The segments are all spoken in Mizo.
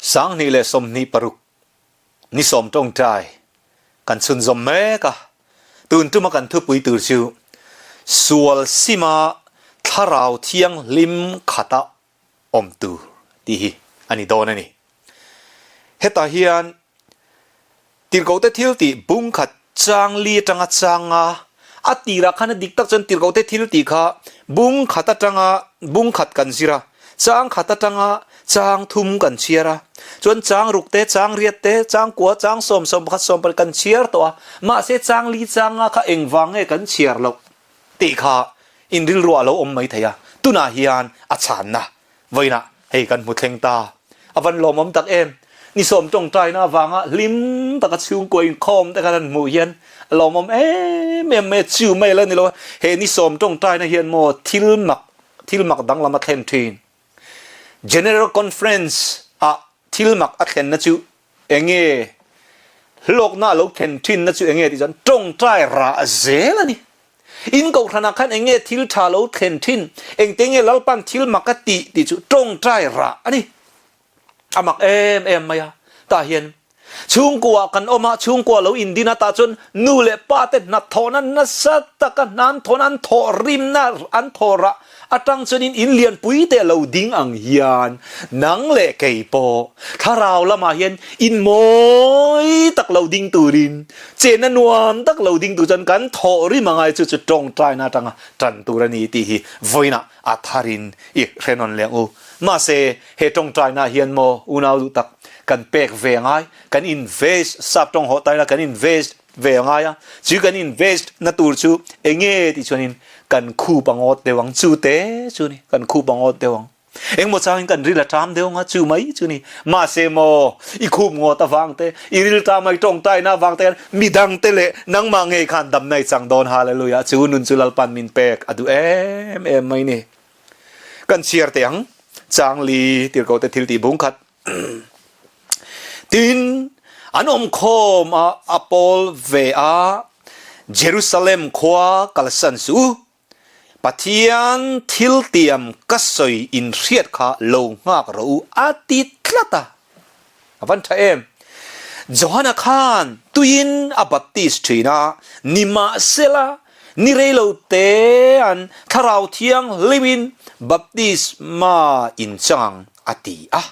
2026 ni sawm tawngtai kan chhunzawm mek a, tun tuma kan thupui tur chu Sual Sima Thlarau Thianghlim Khata Awm Tur tih hi a ni dawn a ni. Hetah hian Tirhkohte thil tih bung khat chang li atanga chang a, a tirah khan a dik tak chuan tirhkohte thil tih kha bung khat atanga bung khat kan zir a, chang khat atanga chang thum kan chhiar a, chuan chang ruk te, chang riat te, chang kua, chang sawm, sawm pakhat, sawm pariat kan chhiar tawh a, mahse chang li chang a kha engvang nge kan chhiar loh tih kha inrilruah a lo awm mai thei a, tunah hian a chhanna Vawiinah hei kan hmu thleng ta. A van lawmawm tak em? Ni sawm tawngtaina avanga hlim taka chhungkua inkhawm te khan han hmuh hian a lawmawm em em mai a, chiu mai la ni lo a. He ni sawm tawngtaina hian maw thil mak, thil mak danglam a thlen thin. General Conference ah thil mak a thlenna chu enge? Hlawkna a lo thlen thinna chu enge tih chuan tawngtai rah zel a ni. In kohhranah khan eng nge thil tha lo thlen thin, engte nge Lalpan thil mak a tih tih chu tawngtai rah a ni. A mak em em mai a, tah hian chhungkua kan awm a, chhungkua lo indin a, tah chuan nu leh pa te hnathawhna nasa taka hna an thawhna, an thawhrimna an thawh rah atang chuanin in lianpui te lo ding ang hian nang leh kei pawh thlarau lamah hian in mawi tak lo ding turin chenna nuam tak lo ding tur chuan kan thawh rim angai chu chu tawngtaina atanga tan tur a ni tih hi vawiinah a tharin i hre nawn leh ang u. Mahse he tawngtaina hian maw unau duh tak kan pek ve angai, kan invest sap tawng hawh taila kan invest ve a ngai a, chu kan invest na tur chu enge tih chuanin kan khup a ngawt deuh ang, chu te chu ni, kan khup a ngawt deuh ang. Engmaw changin kan ril a ṭam deuh ang a, chu mai chu ni. Mahse maw, i khup ngawt avang te, i ril ṭam a i tawngtaina avang te khan midang te leh nangmah ngei khan damna i chang dawn, Hallelujah, chu nun chu Lalpan min pek a duh em em mai ni. Kan chhiar teh ang, Changli tirhkoh te thil tih bung khat. Tin, an awmkhawm a, a pawl ve a, Jerusalem khua kalsan suh u, Pathian thiltiam ka sawi inhriat kha lo nghak rawh u, a ti tlat a. A van tha em! Johana khan tuiin a baptist thin a, nimahsela ni reilo te an Thlarau Thianghlimin baptisma inchang a ti a.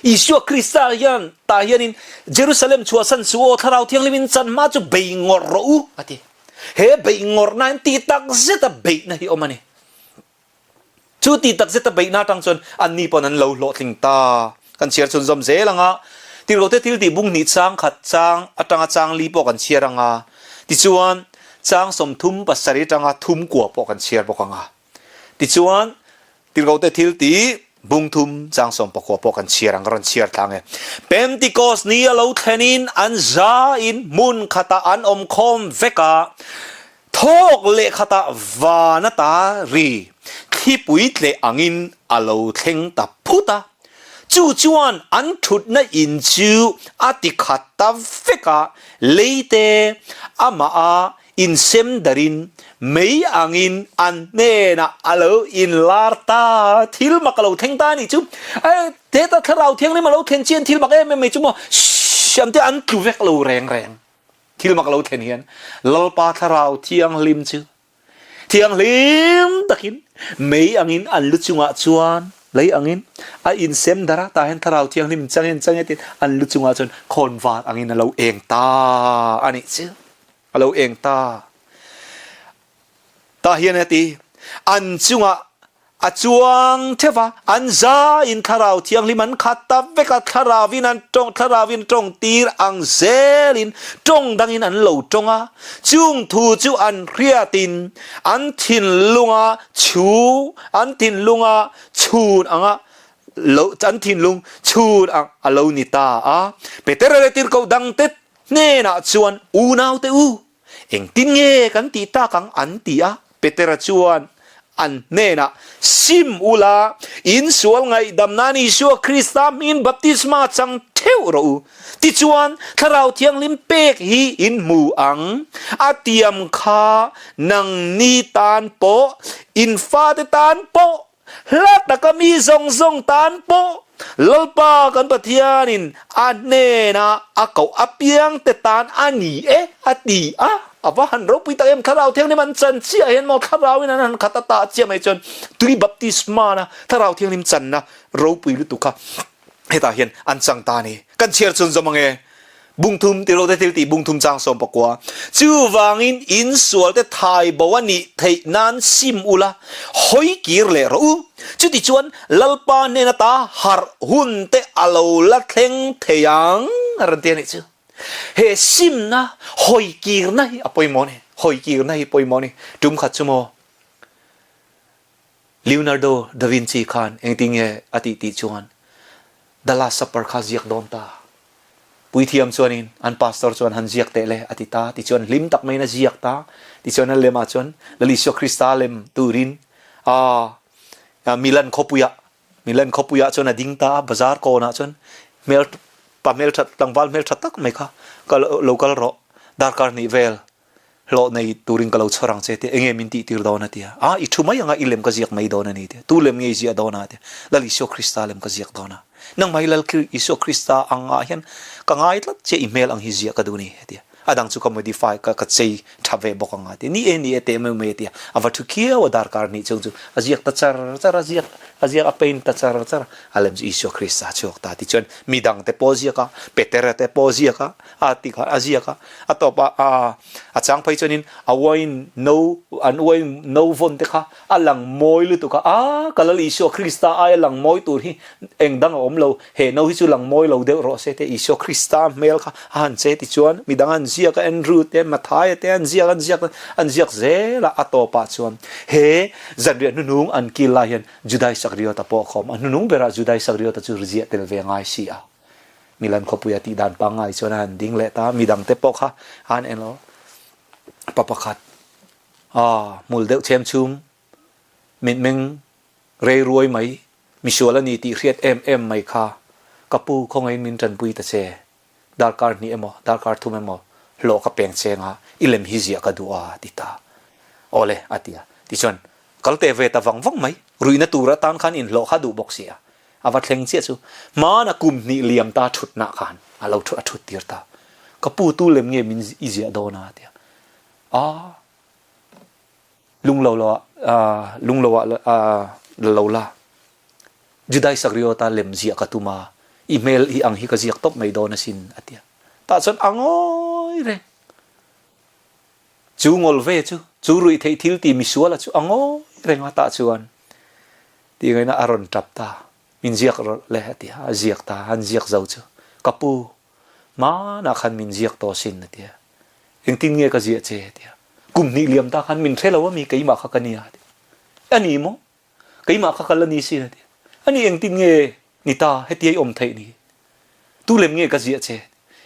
Isua Krista hian tah hianin Jerusalem chhuahsan suh aw, Thlarau Thianghlimin chan hma chu bei ngawrh rawh u a ti. He beih ngawrhna hian tih tak zeta beihna hi awm a ni. Chu tih tak zeta beihna atang chuan anni pawn an lo hlawhtling ta. Kan chhiar chhunzawm zel ang a, Tirhkohte thil tih bung hnih chang khat chang atanga chang li pawh kan chhiar ang a, tichuan chang 30 pasarih atanga thum kua pawh kan chhiar bawk ang a. Tichuan, Tirhkohte thil tih bung thum chang sawm pakua pawh kan chhiar ang, ka rawn chhiar tlang e. Pentecost ni a lo thlenin an zain hmun khatah an awm khawm vek a, thawk leh khatah van ata ri thlipui tleh angin a lo thleng ta phut a. Chu chuan an thutna in chu a ti khat ta vek a, leite amah a Insem darin mei angin an hnenah a lo inlar ta, thil mak a lo thleng ta a nih chu. E, heta Thlarau Thianghlim a lo thlen chian thil mak em em mai chu maw, siam te an tlu vek lo reng reng. Thil mak a lo thlen hian Lalpa Thlarau Thianghlim chu thianghlim takin mei angin an lu chungah chuan lei angin a insem dar a, tah hian Thlarau Thianghlim changin changetin an lu chungah chuan khawnvar angin a lo eng ta a nih chu. A lo eng ta. Tah hian a ti, An chungah a chuang theuh va, an za in Thlarau Thianghlim an khat ta vek a, Thlarauvin an tawng, Thlarauvin tawng tir ang zelin tawng dangin an lo tawng a, chung thu chu an hriatin an thinlunga chhu, an thinlunga chhun anga lo, an thinlung chhun ang a lo ni ta a. Petera leh Tirhkoh dangte Hnenah chuan, Unaute u, engtin nge kan tih tak ang? an ti a. Petera chuan an hnenah, Sim ula, in sual ngaihdam nan Isua Krista hmingin baptisma chang theuh rawh u. Tichuan, Thlarau Thianghlim pek hi in hmu ang. A tiam kha nangni tan pawh, in fate tan pawh, hla taka mi zawng zawng tan pawh. Lalpa kan Pathianin a hnena a koh apiangte tan a ni e, a ti a. A va han ropui tak em! Thlarau Thianghlim an chan chiah hian maw Thlarauin an han khat a tah chiah mai chuan tui baptisma na Thlarau Thianghlim channa ropui lutuk kha hetah hian an chang ta a ni. Kan chhiar chhun zawm ange. Bungthum ti ro te thil tih bungthum chang 19. Chuvangin in sualte thai bo a nih theih nan sim ula, hawi kir leh rawh u. Chutichuan Lalpa hnen ata harh hun te a lo la thleng thei ang a rawn ti a nih chu. He simna, hawi kirna hi a pawimawh a ni. Hawi kirna hi pawimawh a ni. Tum khat chu maw? Leonardo da Vinci khan engtin nge a tih tih chuan The Last Supper kha ziak dawn ta. Puithiam chuanin an pastor chuan han ziak teh le a ti ta. Tichuan hlim tak maiin a ziak ta. Tichuan a lemah chuan Lal Isua Krista lem turin a Milan khawpuiah Milan khawpuiah chuan a ding ta a, bazar kawnah chuan hmel pa hmeltha tlangval hmeltha tak mai kha ka lo kal rawh darkar hnih vel Hlawh nei turin ka lo chhawr ang che tia enge min tih tir dawn a tia. A, i thu mai anga i lem ka ziak mai dawn a ni tia. Tu lem nge i ziah dawn a tia. Lal Isua Krista lem ka ziak dawn a. Nangmah hi Lal Isua Krista angah hian ka ngai tlat che i hmel ang hi ziah ka duh ni a tia. A dang chu ka modify ka ka chei tha ve bawk ang a tia. Ni e ni e teh mai mai a tia. A va thu khiau a darkar hnih chung chu a ziak ta char char a ziak a ziak a paint ta char char a. A lem chu Isua Krista a chhuak ta tichuan midang te pawh a ziak a, Petera te pawh a ziak a, a ti kha a ziak a. A tawp a a a chang phei chuanin a wine no an wine no vawn te kha a lang mawi lutuk a, a ka Lal Isua Krista aia lang mawi tur hi eng dang a awm lo, he no hi chu lang mawi lo deuh rawh se te Isua Krista hmel kha a han che tichuan midang an ziak a Andrew te Mathaia te an ziak an ziak an ziak zel a, a tawpah chuan he zanriah hnuhnung an kil lai hian Judai Sakriota pawh a khawm a, hnuhnung berah Judai Sakriota chu ziah tel ve ngai si a. Milan khawpuia tih dan pangngai chuan a han ding leh ta, midangte pawh kha a han en lo. Pa pakhat, ah, hmul deuh chhem chhum, mitmeng rei ruai mai, misual a ni tih hriat em em mai kha, ka pu khawngaiin min tanpui ta che, darkar hnih emaw, darkar thum emaw hlawh ka peng cheng a, i lem hi ziah ka duh a, a ti ta. Awle, a ti a. Tichuan, kal teh ve ta vang vang mai, ruihna tur atan khan inhlawh kha duh bawk si a. A va thleng chiah chu hmana kum hnih liam ta thutnah khan a lo a thut tir ta. Ka pu tu lem nge min i ziah dawn a tia. A lunglo lo ah lunglo ah la lo la. Judai Sakriota lem ziah ka tum a, i hmel i ang hi ka ziak tawp mai dawn asin a tia. Tah chuan a ngawi reng. Chu ngawl ve chu, chu ruih theih thil ti misuala chu a ngawi reng a tah chuan Tih ngaihna a rawn tap ta. Min ziak rawh le a ti a, a ziak ta, an ziak zo chu, Ka pu, hmanah khan min ziak tawh sin a ti a. Engtin nge ka ziah che a ti a. Kum hnih liam ta khan min hre lo ami keimah kha ka nia a ti a. A ni maw? Keimah kha ka la ni sin a ti a. A ni engtin nge ni ta hetia i awm theih ni? Tu lem nge ka ziah che?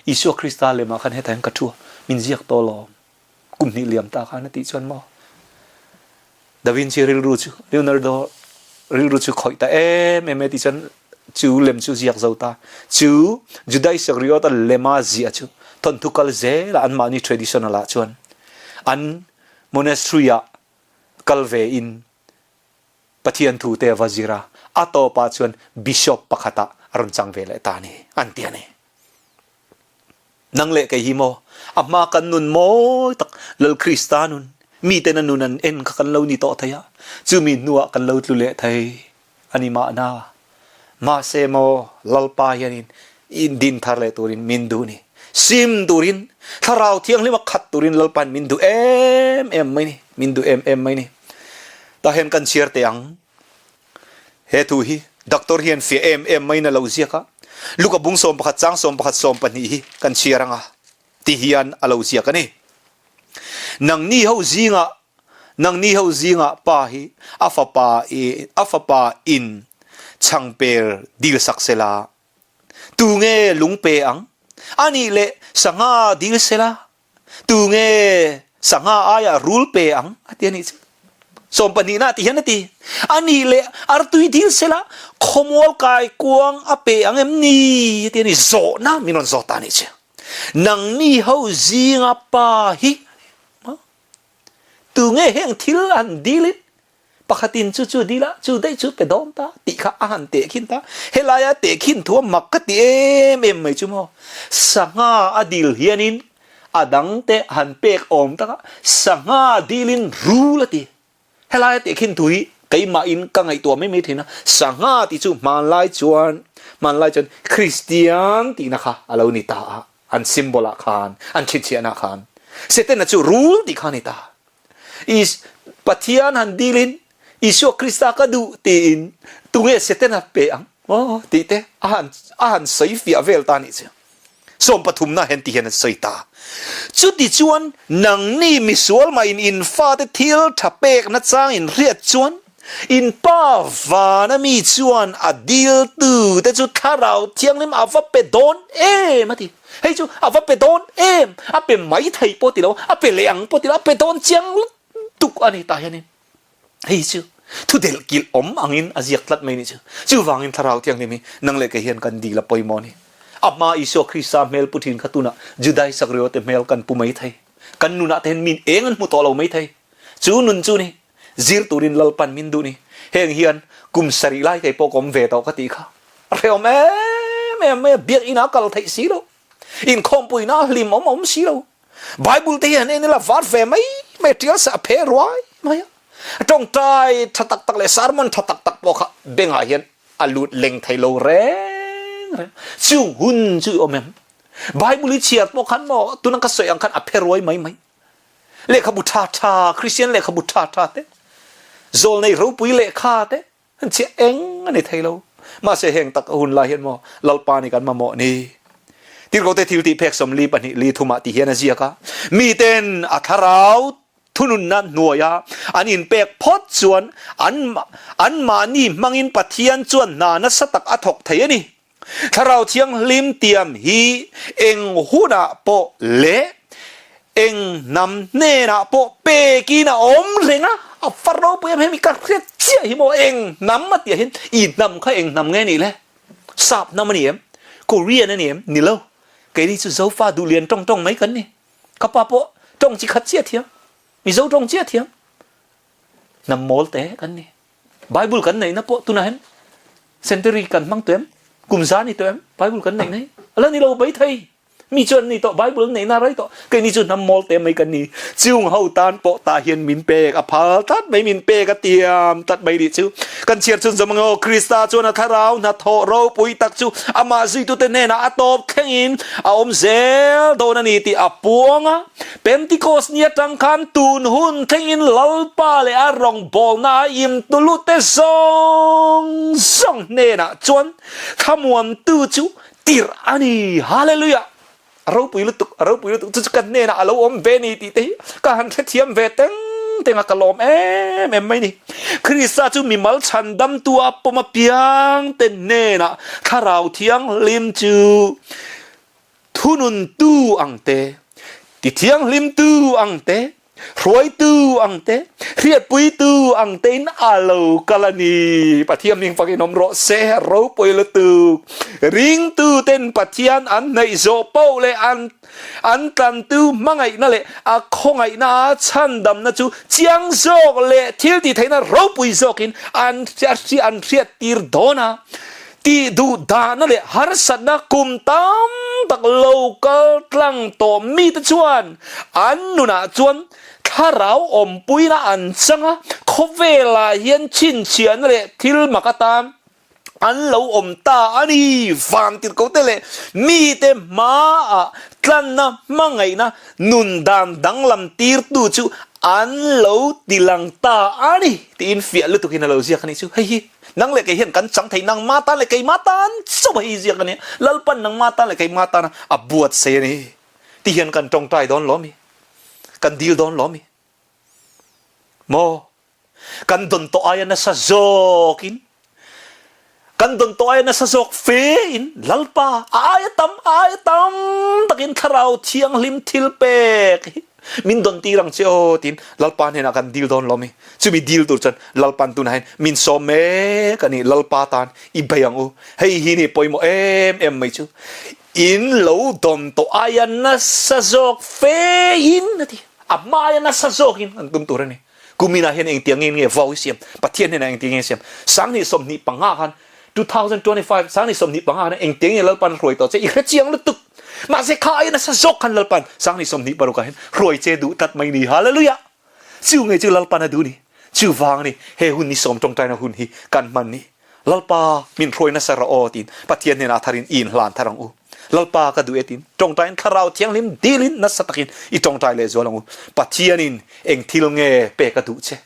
Isua Krista lemah khan hetah hian ka thu a, min ziak tawh lawm. Kum hnih liam ta khan a tih chuan maw Da Vinci rilru chu Leonardo rilru chu khawih ta em em e ti chuan chu lem chu ziak zo ta chu Juda Isakriot a lema ziah chu thawnthu kal zel a anmahni traditional ah chuan an monastery ah kal ve in Pathian thu te a va zir a a tawpah chuan bishop pakhat ah a rawn chang ve leh ta a ni an ti a ni. Nang leh kei hi maw a hma kan nun mawi tak Lal Krista nun miten a nun an en kha kan lo ni tawh thei a, chumi hnuah kan lo tlu leh thei a ni mahna. Mahse maw Lalpa hianin in din thar leh turin min duh ni. Sim turin, Thlarau Thianghlima khat turin Lalpain min duh em em mai ni, min duh em em mai ni. Tah hian kan chhiar teh ang. He thu hi doctor hian fiah em em maiin a lo ziak a, Luka bung 11 chang 11 12 hi kan chhiar ang a ti hian a lo ziak a ni. Nangni ho zingah nangni ho zingah pa hi a fapa i a fapa in chhangper dil sak sela tu nge lung pe ang? Anih leh sangha dil sela Tu nge sangha aiah rul pe ang a ti a nih chu. 12 na ti hian a ti. A nih leh artui dil sela khawmual kai kuang a pe ang em ni a ti a ni. Zawhna min rawn zawt ta a nih chu. Nangni ho zinga pa hi tu nge heng thil an dilin? Pakhatin chu chu dil a, chu daih chu pe dawn ta tih kha a han tehkhin ta. Helaia tehkhin thu a mak ka ti em em mai chu maw. Sangha a dil hianin a dangte han pek awm tak a, sangha dilin rul a ti. Helaia tehkhin thu hi keimahin ka ngaihtuah mai mai thin a, sangha tih chu hmanlai chuan hmanlai chuan Kristian tihna kha a lo ni ta a, an symbol ah khan, an chhinchhiahna ah khan. Setana chu rul tih kha a ni ta. Is Pathian han dilin Isua Krista ka duh tiin tunge Setana pe ang aw tih te a han a han sawi fiah vel ta nih chu. Sawm pathumna hian ti hian an sawi ta. Chuti chuan nangni misual mah in in fate thil tha pekna chang in hriat chuan in pa vana mi chuan a diltu te chu thlarau thianghlim a va pe dawn em a ti. Hei chu a va pe dawn em? A pe mai thei pawh ti lo, a pe leh ang pawh ti lo, a pe dawn chiang lutuk a ni tah hianin hei chu thu delh kilh awm angin a ziak tlat mai nih chu. Chuvangin Thlarau Thianghlim hi nang leh kei hian kan dil a pawimawh a ni. A hma Isua Krista hmel pu thin kha tunah Judai Sakriote hmel kan pu mai thei. Kan nunah te hian min eng an hmu tawh lo mai thei. Chu nun chu ni zir turin Lalpan min duh ni. Heng hian kum sarih lai kei pawh ka awm ve tawh ka tih kha. A hrehawm em em mai a, biakinn ah kal theih si lo, inkhawmpuina a hlim awm awm si lo. Bible te hi han en ila var ve mai mai a, tial seh a phe ruai mai a. Tawngtai tha tak tak leh sermon tha tak tak pawh kha bengah hian a lut leng thei lo reng reng. Chung hun chu i awm em? Bible i chhiar pawh khan maw tuna ka sawi ang khan a phe ruai mai mai. Lehkhabu tha tha, Kristian lehkhabu tha tha te, zawlnei ropui lehkha te, an chiah eng a ni thei lo. Mahse heng tak a hun lai hian maw Lalpa nih kan mamawh ni. Tirhkohte thil tih phek 42 li thumah ti hian a ziak a, miten a thlarau thununna hnuaia an inpek phawt chuan an anmahni hmangin Pathian chuan hna nasa tak a thawk thei a ni. Thlarau Thianghlim tiam hi eng hunah pawh leh eng hnam hnenah pawh pekin a awm reng a, a far ropui em em hi ka hriat chiah hi maw eng hnam a tih ah hian i hnam kha eng hnam nge nih le? Sap hnam a ni em? Korean a ni em? Ni lo. Keini chu Zofa duhlian tawng tawng mai kan ni. Ka pa pawh tawng chi khat chiah thiam. Mizo tawng chiah thiam. Hnam mawl te kan ni. Bible kan neihna pawh tunah hian century kan hmang tawh em? Kum za ni tawh em? Bible kan neihna hi a la ni lo mai thei. Mi chuan ni tawh Bible an neihna rai tawh. Keini chu hnam mawl te mai kan ni. Chung ho tan pawh tah hian min pek a phal tlat mai min pek a tiam tlat mai nih chu. Kan chhiar chhun zawm ang aw Krista chuan a thlarau hnathawh ropui tak chu amah zuitute hnenah a tawp thlengin a awm zel dawn a ni tih a puang a. Pentikos ni atang khan tun hun thlengin Lalpa leh a rawngbawlna a imtulute zawng zawng hnenah chuan thlamuantu chu tirh a ni. Hallelujah! A ropui lutuk, a ropui lutuk. Chu chu ka hnenah a lo awm ve ni tih te hi ka han hrethiam ve teng teng a, ka lawm em em mai ni. Krista chu mimal chhandamtu a pawm apiangte hnenah Thlarau Thianghlim chu Thununtu ang te, tithianghlimtu ang te, hruaitu ang te, hriatpuitu ang tein a lo kal a ni. Pathian hming fakin awm rawh se, ropui lutuk. Ringtu ten Pathian an hnaih zawh poh leh an an tlantu hmangaihna leh a khawngaihna a chhandamna chu chiang zawk leh thil tihtheihna ropui zawkin an an hriattir dawn a. Tih duh dahna leh harsatna kum tam tak lo kal tlang tawh mite chuan an nunah chuan thlarau awmpuina an chang a, khawvelah hian chhinchhiahna leh thil mak atan an lo awm ta a ni. Vantirhkohte leh mite hmaah tlanna hmangaihna nun dan danglam tirtu chu an lo tilang ta a ni tiin fiah lutukin a lo ziak a nih chu. Hei hi. Nang leh kei hian kan chang thei, nangma tan leh keima tan chauh a hi ziak a nia. Lalpan nangma tan leh keima tana a buatsaih a ni. Ti hian kan tawngtai dawn lo mi? Kan dil dawn lo mi? Maw? Kan dawn tawh aia nasa zawkin, kan dawn tawh aia nasa zawk fe in Lalpa a aia tam, a aia tam takin Thlarau Thianghlim thil pek hi Min dawn tir ang che aw tiin Lalpa hnenah kan dil dawn lo mi. Chumi dil tur chuan Lalpan tunah hian min sawm mek a ni. Lalpa tan i bei ang u. Hei hi ni pawimawh em em mai chu. In lo dawn tawh aia nasa zawk fe in a ti. A hmaia nasa zawkin kan tum tur a ni. Kuminah hian engtiangin nge vau i siam? Pathian hnenah engtiangin nge siam? 2025 khan, 2025, 2025 khan engtiangin nge Lalpan a hruai tawh che? I hre chiang lutuk. Mahse kha aia nasa zawk khan Lalpan 2026 ah hian hruai che duh tlat mai ni. Hallelujah! Chu nge chu Lalpan a duh ni. Chuvang a ni, he hun ni sawm tawngtaina hun hi kan hman ni. Lalpa, min hruai nasa rawh aw tiin Pathian hnenah tharin i inhlan thar ang u. Lalpa ka duh e tiin tawngtaiin Thlarau Thianghlim dilin nasa takin i tawngtai lehzual ang u. Pathianin eng thil nge pek a duh che?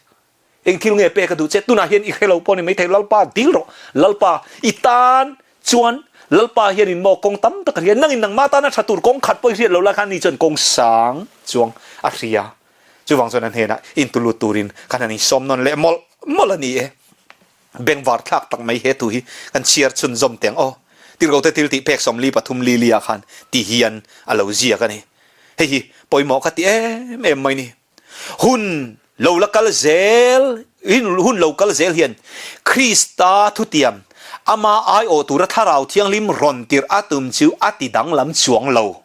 Eng thil nge pek a duh che? Tunah hian i hre lo pawh ni maithei, Lalpa dil rawh. Lalpa, i tan chuan Lalpa hianin maw kawng tam tak a hria. Nangin nangmah tana tha tur kawng khat pawh i hriat lo lai khan ni chuan kawng sang chuang a hria. Chuvang chuan a hnenah intulut turin kan han insawm nawn leh mawlh mawlh a ni e. Bengvar thlak tak mai he thu hi kan chhiar chhunzawm teng aw. Tirhkote thil tih phek 43 li li ah khan ti hian a lo ziak a ni. Hei hi pawimawh ka ti em em mai ni. Hun lo la kal zel hun lo kal zel hian Krista thutiam ama aiawh tura Thlarau Thianghlim rawn tirh a tum chu a ti danglam chuang lo.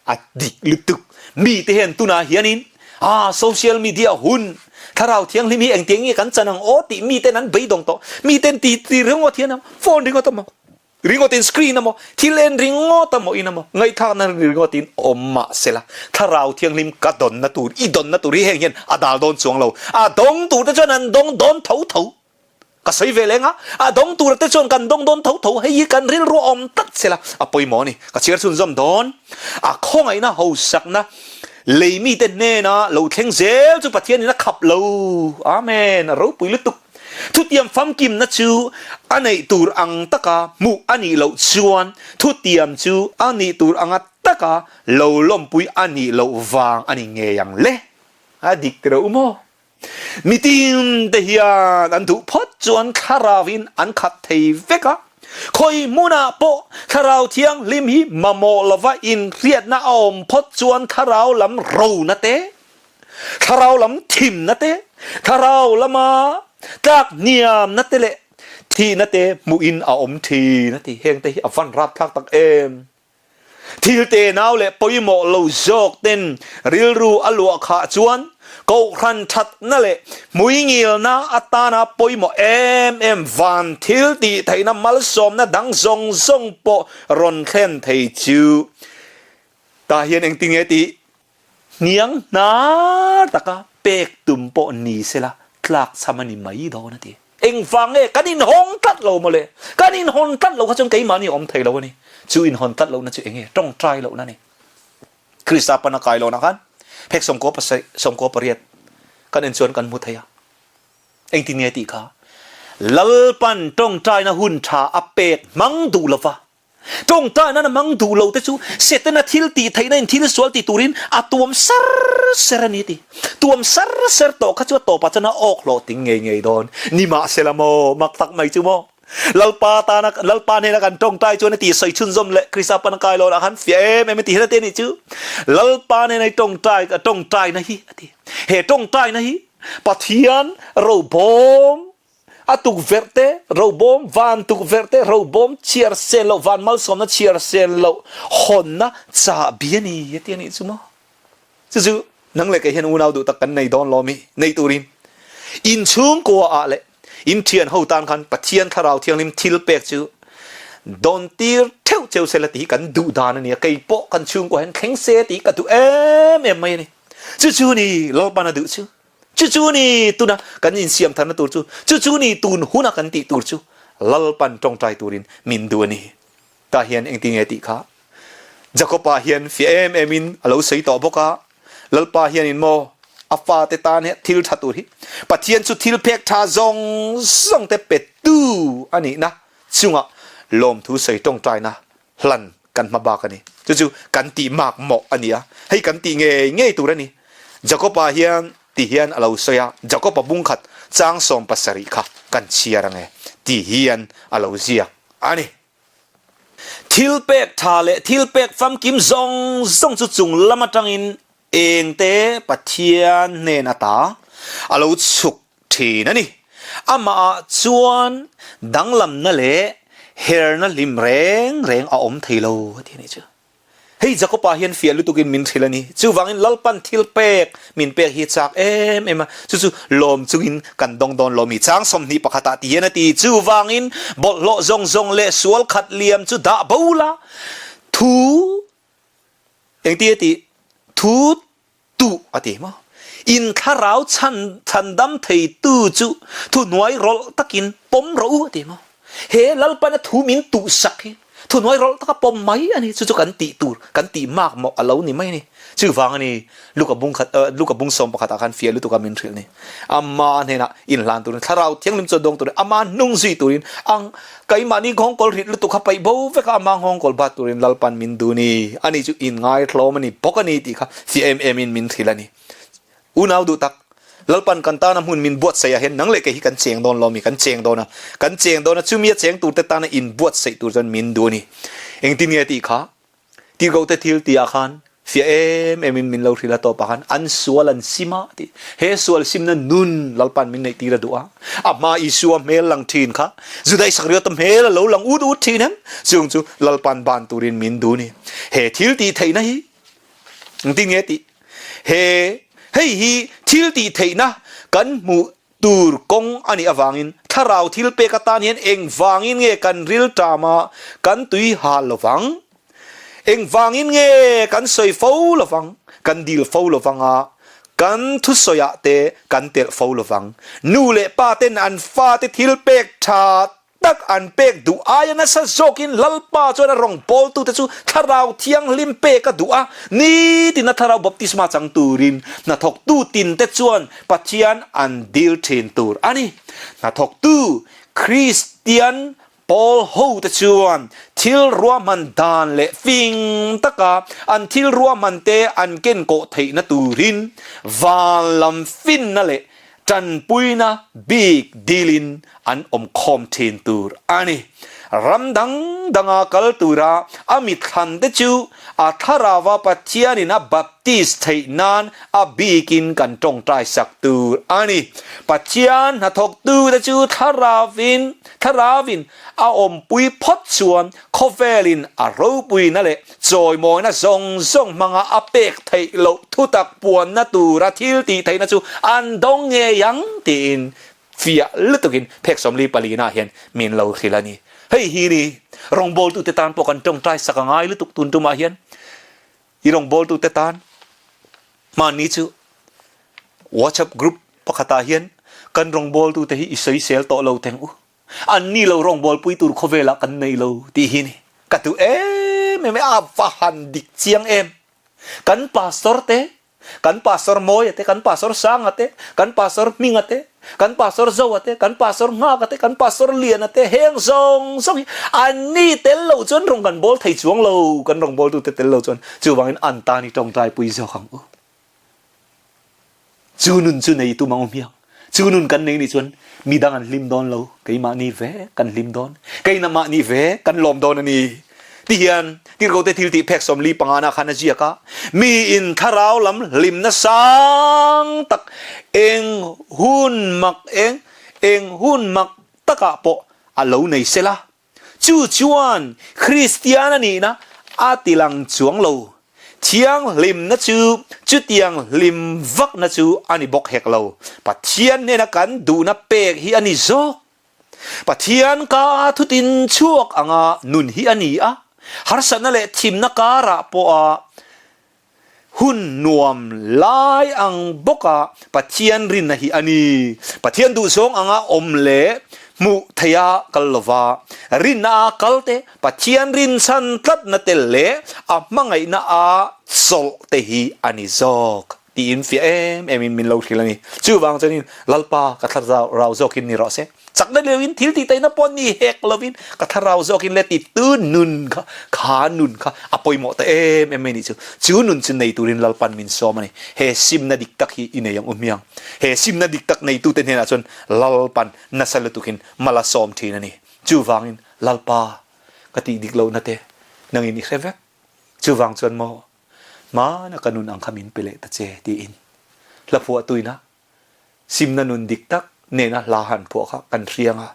A dik lutuk. Mite hian tunah hianin ah social media hun Thlarau Thianghlim hi engtiang nge kan chan ang aw tih miten an beidawng tawh. Miten ti ti ringawt hian a phone ringawt a maw, ringawtin screen a maw, thil en ringawt a maw in a maw, ngaihthlakna ringawtin awm mah sela Thlarau Thianghlim ka dawnna tur, i dawnna tur hi heng hian a dal dawn chuang lo. A dawng turte chuan an dawng dawn tho tho. Ka sawi ve leng a, a dawng tura te chuan kan dawng dawn tho tho, hei hi kan rilru a awm tlat sela a pawimawh a ni. Ka chhiar chhunzawm dawn. A khawngaihna hausakna lei mite hnena lo thleng zel chu Pathianin a khap lo. Amen! A ropui lutuk. Thutiam famkimna chu a neih tur ang taka hmuh a nih loh chuan thutiam chu a nih tur anga taka lo lawmpui a nih loh vang a ni ngei ang le. A dik tirh u maw? Mitin te hian an duh phawt chuan thlarauin an khat thei vek a, khawi hmunah pawh thlarau thianghlim hi mamawh lova inhriatna a awm phawt chuan thlarau lam rona te, thlarau lam thimna te, thlarau lama tlak hniamna te leh thihna te hmuhin a awm thin a ti. Hengte hi a van rapthlak tak em! Thil tenau leh pawimawh lo zawk ten rilru a luah khah chuan Kohhran thatna leh hmuingilna atana pawimawh em em van thil tih theihna malsawmna dang zawng zawng pawh rawn thlen thei chu tah hian engtin nge tih hniang hnar taka pek tum pawh ni sela tlak chham a ni mai dawn a ti. Engvang nge kan inhawng tlat lo maw le? Kan inhawn tlat lo kha chuan keimahni awm thei lo a ni. Chu inhawn tlat lohna chu enge? Tawngtai lohna a ni. Krista pana kai lohna khan phek sawmkaw pasarih, sawmkaw pariat kan en chuan kan hmu thei a. Engtin nge tih kha? Lalpan tawngtaina hun tha a pek hmang duh lova Tawngtaina na hmang duh lo te chu Setana thil tih theihna in thil sual ti turin a tuam ser ser a ni ti. Tuam ser ser tawh kha chu a tawpah chuan a awk hlawh ting ngei ngei dawn. Nimahsela maw, mak tak mai chu maw. Lalpa tana, Lalpa hnena kan tawngtai chuan a ti sawi chhunzawm leh Krista pan a kai lo lah khan fiah em em a ti hian a ti a nih chu. Lalpa hnena i tawngtai, tawngtaina hi a ti. He tawngtaina hi Pathian robawm A tukverh te, robawm, van tukverh te, robawm chhiar sen loh, van malsawmna chhiar sen loh hawnna chahbi a ni a ti a nih chu maw? Chu chu nang leh kei hian unau duh tak kan nei dawn lawm hi, nei turin inchhungkua ah leh in thian ho tan khan Pathian Thlarau Thianghlim thil pek chu dawn tir theuh cheu sela tih hi kan duh dan a ni a, kei pawh kan chhungkua hian thleng se tih ka duh em em mai a ni. Chu chu ni Lalpan a duh chu. Chu chu ni tuna kan insiam tharna tur chu, chu chu ni tun huna kan tih tur chu Lalpan tawngtai turin min duh a ni. Tah hian engtin nge tih kha Jakob-a hian fiah em em in a lo sawi tawh bawk a, Lalpa hianin maw a fate tan hian thil tha tur hi Pathian chu thil phek tha zawng zawng te petu a nihna chungah lawmthu sawi tawngtaina hlan kan hma bak a ni. Chu chu kan tih mak mawh a ni a, hei kan tih ngei ngei tur a ni. Jakob-a hian ti hian a lo sawi a, Jakob-a bungkhat chang 17 kha kan chhiar ang e ti hian a lo ziak a ni. Thil pek tha leh thil pek famkim zawng zawng chu chung lam atangin engte Pathian hnen ata a lo chhuk thin a ni. Amahah chuan danglamna leh herna hlim reng reng a awm thei lo a ti a nih chu. Hei Jakoba hian fiah lutukin min hrilh a ni. Chuvangin Lalpan thil pek min pek hi a chak em em a, chu chu lawm chungin kan dawng dawn lo mi. Chang 21 ah ti hian a ti, Chuvangin bawlhhlawh zawng zawng leh sual khat liam chu dah bo la, thu engti a tih? Thu tuh a ti maw? In thlarau chhan chhandam theitu chu thuhnuai rawlh takin pawm rawh u a ti maw? He Lalpana thu min tuhsak hi thuhnuai rawlh taka pawm mai a ni. Chu chu kan tih tur, kan tih mak mawh a lo ni mai a ni. Chuvang a ni Luka bung khat Luka bung sawm pakhatah khan fiah lutuk a min hrilh ni. Ama hnenah inhlan turin Thlarau Thianghlim chu a dawng turin ama hnung zui turin ang keimahni nghawngkawl rit lutuk kha paih bo vek a ama nghawngkawl bat turin Lalpan min duh ni. Ani chu inngaithlawm a ni bawk a ni tih kha fiah em em in min hrilh a ni. Unau duh tak, Lalpan kan tana hmun min buatsaih ah hian nang leh kei hi kan cheng dawn lo mi, kan cheng dawn a, kan cheng dawn a, chumi a cheng turte tana inbuatsaih tur chuan min duh a ni. Engtin nge tih kha? Tirhkohte thil tih ah khan fiah em em in min lo hrilh a tawp ah khan an sual an sim a tih. He sual simna nun Lalpan min neih tir a duh a. A hma Isua hmel lang thin kha Juda Isakriota hmel a lo lang ut ut thin em? Chung chu Lalpan ban turin min duh ni. He thil tih theihna hi engtin nge tih? He hei hi thil tih theihna kan hmuh tur kawng a nih avangin thlarau thil pek atan hian engvangin nge kan rilṭam a, kan tui hal lo vang? Engvangin nge kan sawi fo lo vang, kan dil fo lo vang a, kan thusawiah te kan telh fo lo vang? Nu leh pa ten an fate thil pek ṭha tak an pek duh aia nasa zawkin Lalpa chuan a rawngbawltute chu Thlarau Thianghlim pek a duh a, nitina Thlarau baptisma chang turin hnathawktu tinte chuan Pathian an dil thin tur a ni. Hnathawktu Kristian pawl hote chuan thil ruahman dan leh fing taka an thil ruahmante an kenkawh theihna turin van lam finna leh Tanpuina bik dilin an awm khawm thin tur a ni. Ram dang danga kal tura a mitthlan te chu a thlarauva Pathianin a baptist theih nan a bikin kan tawngtai sak tur a ni. Pathian hnathawktu te chu thlarauvin thlarauvin a awmpui phawt chuan khawvelin a ropuina leh Chawimawina zawng zawng hmanga a pek theih loh thutak puanna tura thil tih theihna chu an dawng ngei ang tiin fiah lutukin phek 44 ah hian min lo hrilh a ni. Hei hi ni rawngbawltute tan pawh kan tawngtai sak a ngai lutuk tun tumah hian i rawngbawltute tan hmanni chu WhatsApp group pakhatah hian kan rawngbawltute hi i sawisel tawh lo teng u. An ni lo rawngbawlpui tur khawvelah kan nei lo tih hi ni. Ka duh em em e, a va han dik chiang em. Kan pastor te, kan pastor Mawia te, kan pastor Sanga te, kan pastor Hminga te, kan pastor Zoa te, kan pastor Nghaka te, kan pastor Liana te, heng zawng zawng hi an ni tel lo chuan rawng kan bawl thei chuang lo, kan rawngbawltute tel lo chuan chuvangin an tan hi tawngtaipui zawk ang u. Chu nun chu nei tum ang u hmiang. Chu nun kan nei nih chuan midang an hlim dawn lo, keimahni ve kan hlim dawn, keinamahni ve kan lawm dawn a ni. Ti hian Tirhkohte thiltih phek 45 na khan a ziak a, Mi in thlarau lam hlimna sang tak eng hun mak eng eng hun mak takah pawh a lo nei sela. Chu chuan Kristian a nihna a tilang chuang lo. Thianghlimna chu chutiang hlim vakna chu a ni bawk hek lo. Pathian hnena kan duhna pek hi a ni zawk. Pathian ka thutin chhuak anga nun hi a ni a, harsatna leh thimna karah pawha Hun nuam lai ang bawka Pathian rinna hi a ni. Pathian duhzawng anga awm leh hmuh theiha kal lova, rinna a kal te, Pathian rinchhan tlatna tel leh a hmangaihna a chawlh te hi a ni zawk tiin fiah em em in min lo hrilh a ni. Chuvang chuanin Lalpa ka thlarau zawkin ni rawh se. Chakna leuhin thil tih taihna pawh ni hek lovin ka thlarau zawkin le ti tu nun kha kha nun kha a pawimawh ta em em mai nih chu. Chu nun chu nei turin Lalpan min sawm a ni. He simna dik tak hi i nei ang u hmiang. He simna dik tak neitute hnenah chuan Lalpan nasa lutukin mal a sawm thin a ni. Chuvangin Lalpa ka tih dik lohna te nangin i hre vek. Chuvang chuan maw hmana ka nun ang kha min pe leh ta che tiin hlaphuah tuina Simna nun dik tak nena hla han phuah kha kan hriang a.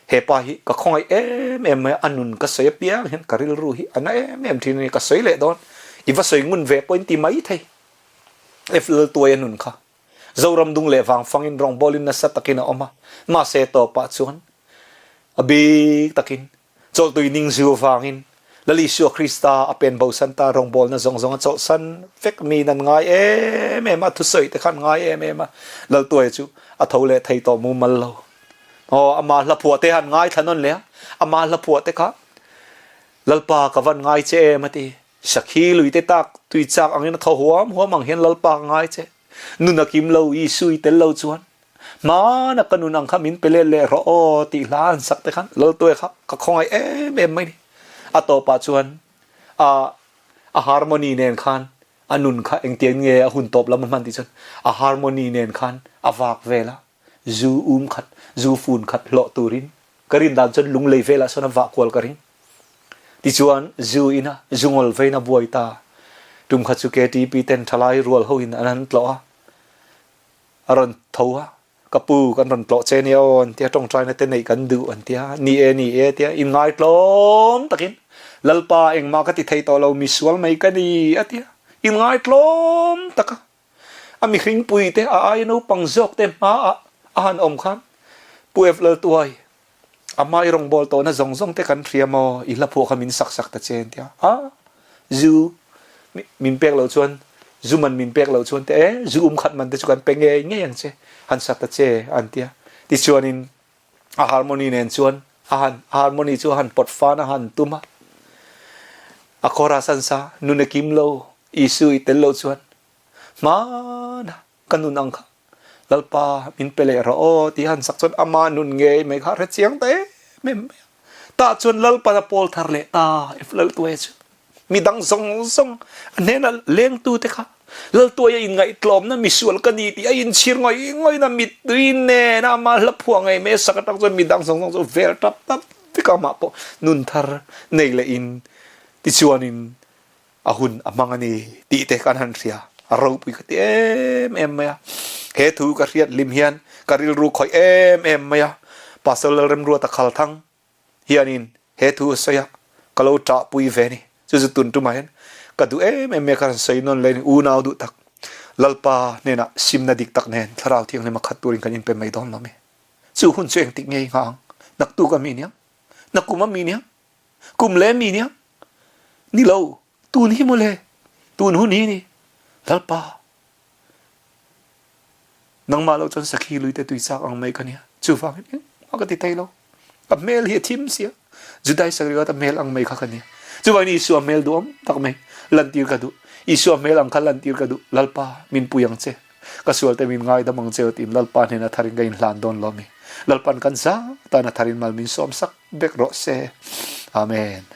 He pa hi ka khawngaih em em mai a, a nun ka sawi apiang hian ka rilru hi a na em em thin a ni, ka sawi leh dawn. I va sawi ngun ve pawhin ti mai thei. F Laltuai a nun kha. Zoram dung leh vang fangin rawngbawlin nasa takin a awm a, mahse tawpah chuan a bik takin Chawlhtui ning zu vangin Lal Isua Krista a pen bosan ta rawngbawlna zawng zawng a chawlhsan vek mi nan ngai em em a, thusawi te khan ngai em em a, Laltuaia chu a tho leh thei tawh mumal lo. Aw, ama hla phuah te han ngaithla nawn leh a, ama hla phuah te kha Lalpa ka van ngai che em a ti. Sakhi lui te tak tui chak angin a thaw huam huam ang hian Lalpa ka ngai che. Nun a kim lo, Isu i tel lo chuan hmana ka nun ang kha min pe let leh rawh aw tih hla an sak te khan Laltuai kha ka khawngaih em em mai ni. A tawpah chuan a a harmony nen khan a nun kha engtiang nge a hun tawp lam a hman tih chuan a harmony nen khan a vak vel a, zu um khat, zu fun khat hlawh turin ka rin dan chuan lunglei velah sawn a vah kual ka ring. Tichuan zu ina zu ngawl vein a buai ta. Tum khat chu KTP ten thalai rual hoin an han tlawh a, a rawn tho a, Ka pu, kan rawn tlawh che nia aw an tia, tawngtaina te neih kan duh an tia, ni e, ni e tia, inngaitlawm takin, Lalpa engmah ka ti thei tawh lo, misual mai ka ni a tia, inngaitlawm taka a mihringpui te, a aia naupang zawk te hmaah a han awm khan Pu F Laltuai A hmai rawngbâwl tawhna zawng zawng te kan hria maw? I hla phuah kha min sak sak ta che an ti a. A, zu min pek loh chuan, zu man min pek loh chuan te e, zu um khat man te chu kan pe ngei ngei ang che, han sak ta che an ti a. Tichuanin a harmony nen chuan a han, a harmony chu a han pawt fan a han tum a. A chorus an sa, Nun a kim lo, Isu i tel loh chuan hmana Ka nun ang kha Lalpa min pe leh rawh aw tih han sak chuan ama nun ngei mai kha a hre chiang ta em em mai a. Tah chuan Lalpan a pawl thar leh ta if Laltuaia chu midang zawng zawng a hnena lengtu te kha Laltuaia inngaihtlawmna misual ka ni tih a inchhir ngawih ngawihna mittui nena ama hla phuah ngei mai a sak atang chuan midang zawng zawng chu vel tap tap vek a amah pawh nun thar nei lehin tichuanin a hun a hmang a ni tih te kan han hria. A ropui ka ti em em mai a. He thu ka hriat hlim hian ka rilru khawih em em mai a. Pastor Lalremruata Khalthang hianin he thu a sawi a, ka lo ṭahpui ve a ni. Chu chu tun tumah hian ka duh em em mai a, ka rawn sawi nawn leh a ni. Unau duh tak, Lalpa hnenah simna dik tak nen Thlarau Thianghlim a khat turin kan inpe mai dawn lo mi. Chu hun chu engtik ngei nghah ang? Naktuk a mi nia? Nakum a mi nia? Kum le mi nia? Ni lo, tun hi mawle, tun hun hi ni. Lalpa, nangmah lo chuan sakhi lui te tui chak ang mai ka nia. Chuvangin engmah ka ti thei lo. Ka hmel hi a thim sia. Judai Isakariota hmel ang mai kha ka nia. Chuvangin Isua hmel duhawm tak mai lantir ka duh. Isua hmel ang kha lantir ka duh. Lalpa, min pui ang che. Ka sualte min ngaidam ang che tiin Lalpa hnena tharin ka inhlan dawn lo mi. Lalpan kan za tan a tharin mal min sawm sak vek rawh se. Amen.